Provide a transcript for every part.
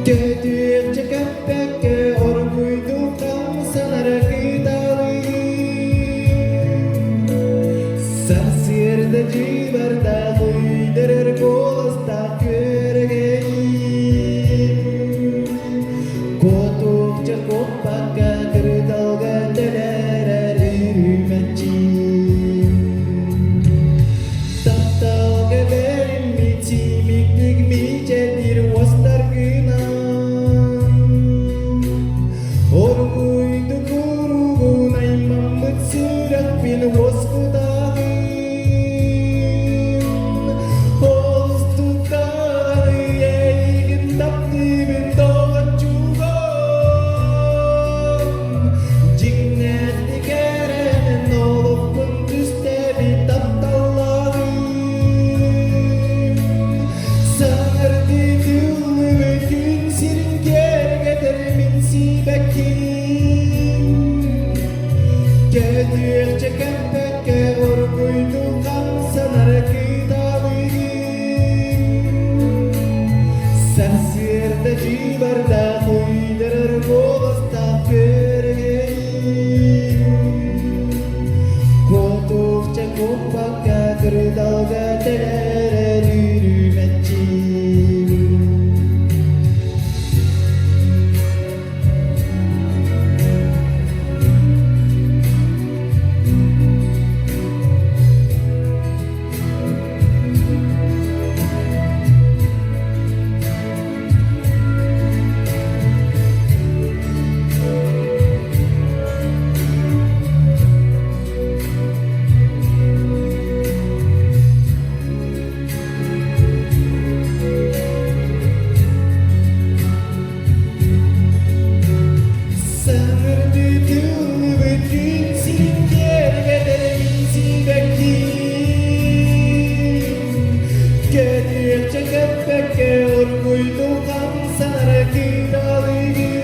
Көтүөхчэ көппөккө оргууйдук хамсанар кыталыгым. Сарсыарда дьыбардаах уйдарар куоластаах күөрэгэйим. Куотуохча куоппакка кырдалга тэлээрэр үрүмэччим. Тапталга бэриммит симиктик мичээрдиир уостаргынан Оргууйдук уругун аймаммыт сүрэхпин уоскутаҕын Олус туттаҕын эйигин таптыыбын доҕоччугум Дьиҥнээхтик эрэнэн олохпун түстэбит тапталлаҕым Саҥардыы тыллыбыт күн сирин киэргэтэр мин сибэкким Көтүөхчэ көппөккө оргууйдук хамсанар кыталыгым Сарсыарда дьыбардаах уйдарар куоластаах көрүҥүм Куотуохча куоппакка кырдалга тэлээрэр үрүмэччим. Саҥардыы тыллыбыт күн сирин киэргэтэр мин сибэкким. Көтүөхчэ көппөккө оргууйдук хамсанар кыыдалыгын.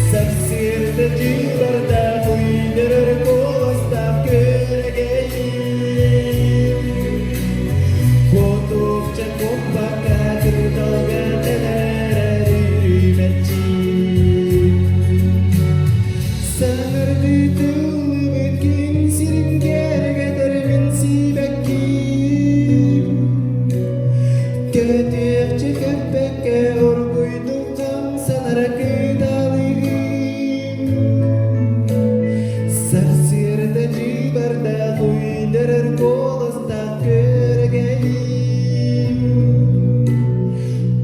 Сарсыарда дьыбардаах уйдарар куоластаах күөрэгэйим. Куотуохча куоппакка кырдалга тэлээрэр үрүмэччим. Саҥардыы тыллыбыт күн сирин киэргэтэр мин сибэкким. Көтүөхчэ көппөккө оргууйдук хамсанар кыталыгым. Сарсыарда дьыбардаах уйдарар куоластаах күөрэгэйим.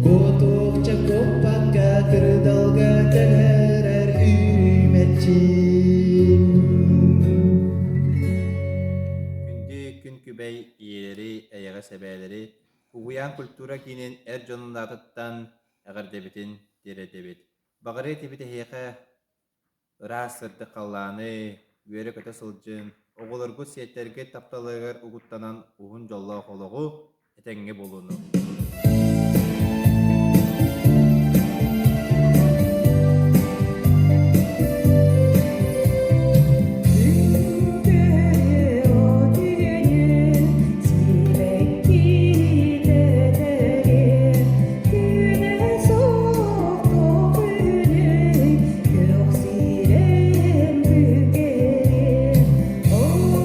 Куотуохча куоппакка кырдалга тэлээрэр үрүмэччим. Күндү күн күбэй ийэлэри, эйэҕэс эбээлэри, Угуйаан культура киинин эр дьонун аатыттан эҕэрдэбитин тиэрдэбит. Баҕарыа этибит эһиэхэ ыраас сырдык халлааны, үөрэ-көтө сылдьын, оҕолоргут сиэттэргит тапталыгар угуттанан уһун дьоллоох олоҕу, этэҥҥэ буолууну. Ол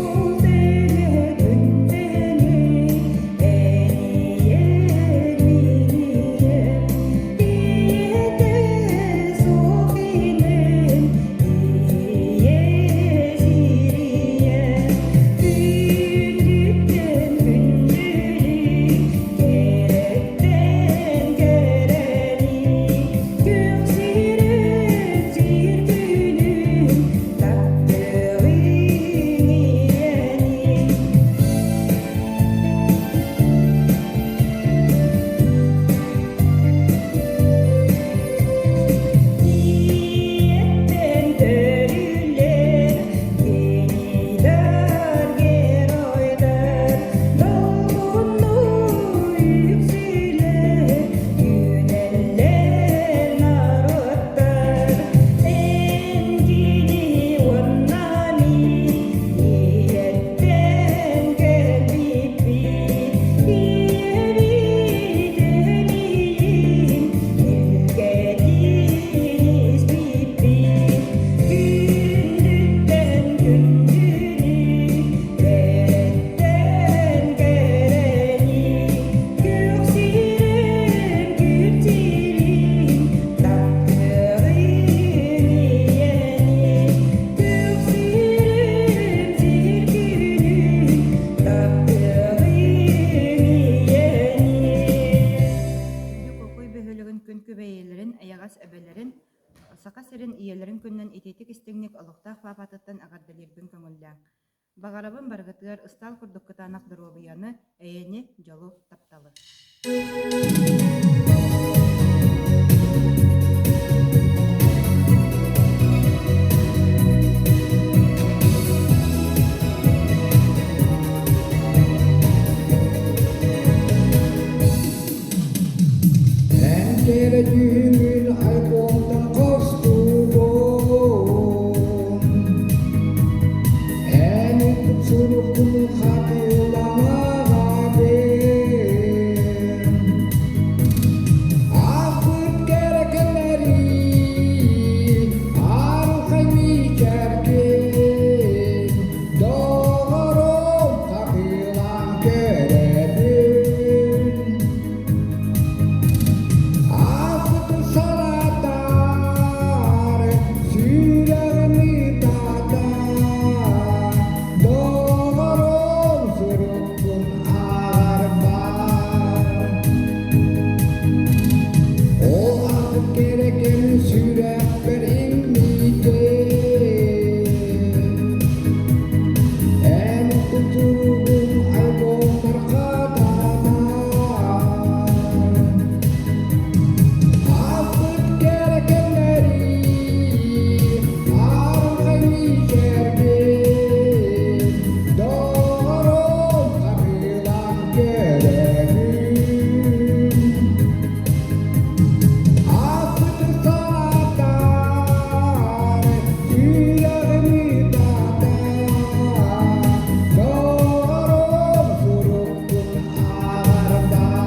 эйэҕэс эбэлэрин Саха сирин ийэлэрин күнүнэн итиитик-истиҥник олохтоох паапатыттан эҕэрдэлиирбин көҥүллээҥ. Баҕарабын барыгытыгар ыстаал курдук кытаанах доруобуйаны, эйэни, дьолу, тапталы. Эн кэрэ дьүһүҥҥүн айбонтан хостуубун, Эн суруккун хатыламаҕабын. Аахпыт кэрэ кэмнэри арылхай мичээргин, Доҕорум хатылаан көрөбүн. Аахпытын санатар, сүрэҕин ытатар, доҕорум сурукпун ааҕарбар. Ол аахпыт кэрэ кэм сүрэхпэр иҥмитэ. Эн кутуругум альбомнар хатанар. Аспыт кэрэ кэмнэри арылхай мичээргин, доҕорум хатылаан көрөбүн. Аспыты санатар, сүрэҕим ытатар, доҕорум суруккун ааҕарбар.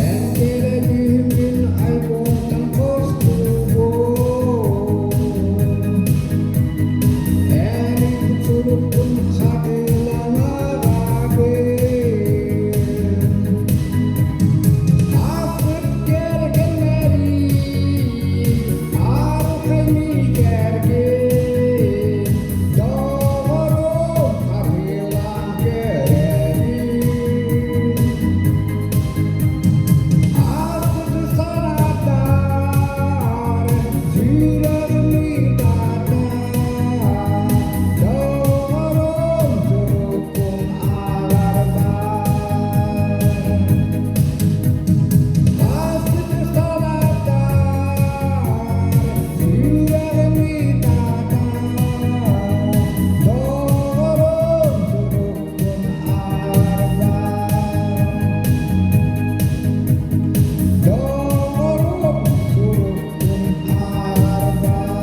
Эн кэрэ дьүһүҥҥүн альбомтан хостуубун, Эн суруккун хатыланаҕабын. Аспыт кэрэ кэмнэри арылхай мичээргин, Доҕорум хатылаан көрөбүн. Аспыты санатар, сүрэҕим ытатар, доҕорум суруккун ааҕарбар. Аспыты санатар, сүрэҕим ытатар, доҕорум суруккун ааҕарбар. Доҕорум суруккун ааҕарбар.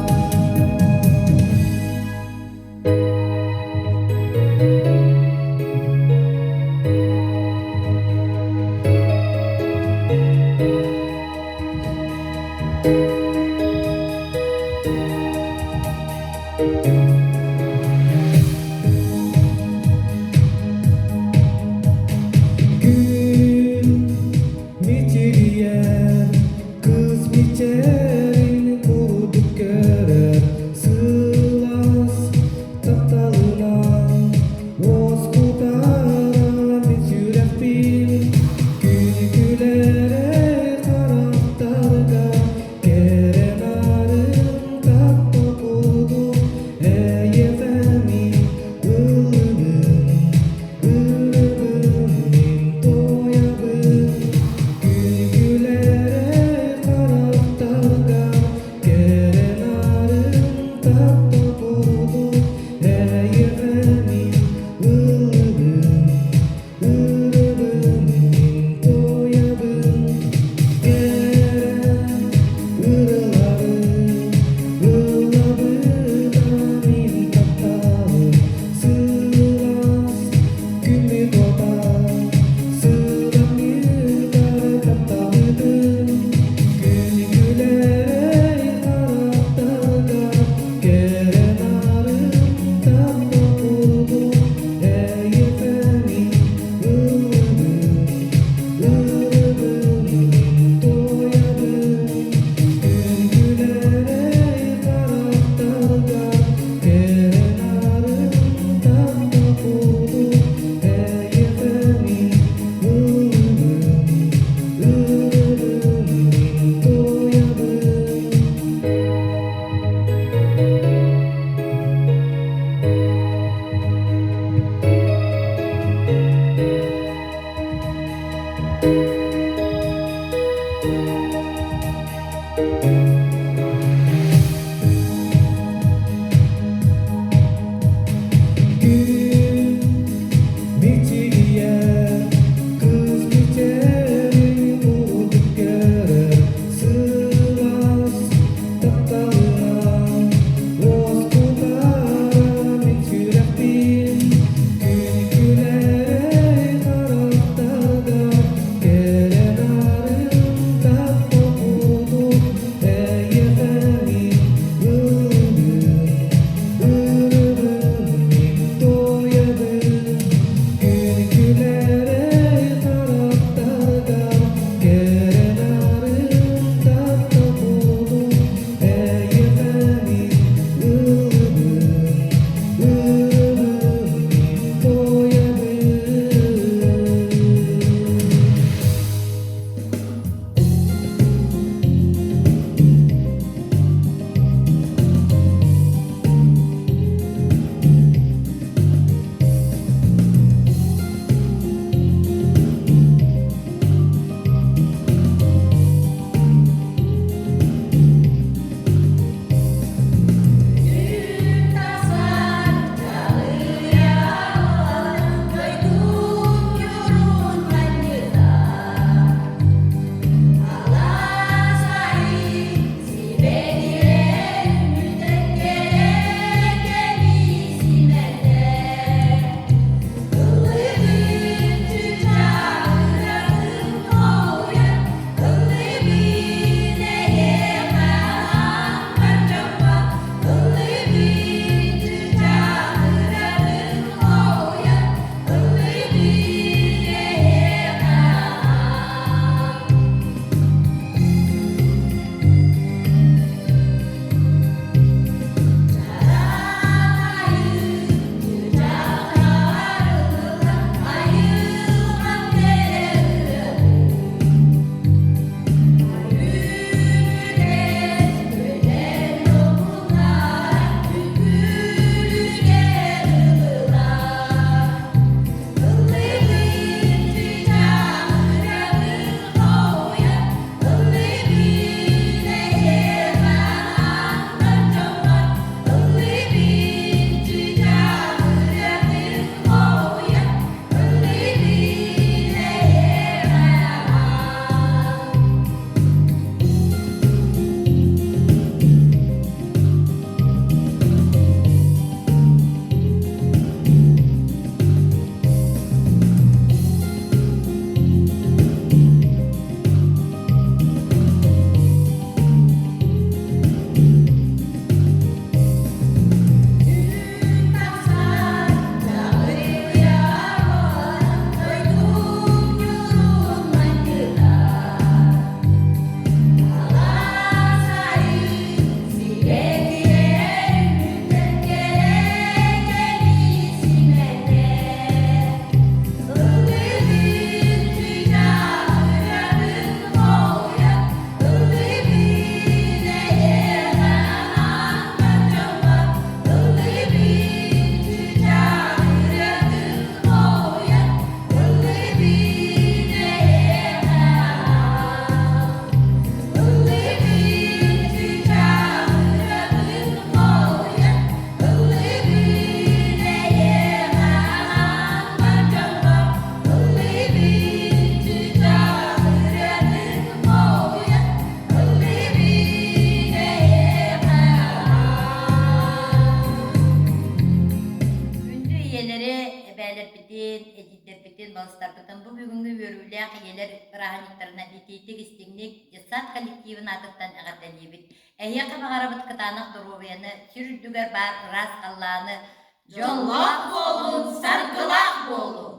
Күн мичилийэр, кыс мичээрин курдук көрөр, сылаас тапталынан уоскутара мин сүрэхпин. Күн күлэрэ харахтарга кэрэ нарын таптал курдук эйиэхэ мин ыллыыбын. Ырыбын мин туойабын, күн-күлэрэ харахтарга кэрэ нарын таптал курдук эйиэхэ мин ыллыыбын, ырыбын мин туойабын, кэрэ ырыларын ыллабыта мин тапталым сылаас күммүт уота сыламыытар тапталбытын күн күлэрэй харахтарга кэрэ нарын таптал курдук эйиэхэ мин ыллыыбын ырыбын. эдьиийдэрбитин, балыстарбытын бу бүгүҥҥү үөрүүлээх ийэлэр бырааһынньыктарынан итиитик-истиҥник детсад коллективын аатыттан эҕэрдэлиибит. Эһиэхэ баҕарабыт кытаанах доруобуйаны, сир үрдүгэр баар ыраас халлааны, дьоллоох буолун, саргылаах буолун!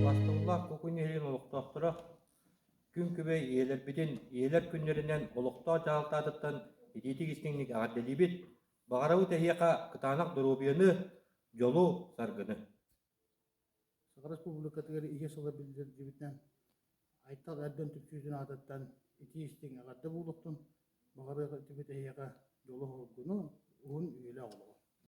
Бастабыллаах Кукуй нэһилиэгин олохтоохторо күн күбэй ийэлэрбитин ийэлэр күннэринэн олохтоох дьаһалтаатыттан итиитик-истиҥник эҕэрдэлиибит! Баҕарабыт эһиэхэ кытаанах доруобуйаны, дьолу-саргыны! Саха Республикатыгар Ийэ сыла биллэрдибитинэн Айтал Эрдэн түмсүүтүн аатыттан итии-истиҥ эҕэрдэ буолуохтун, баҕарыах этибит эһиэхэ дьолу-соргуну, уһун үйэлээх олоҕу.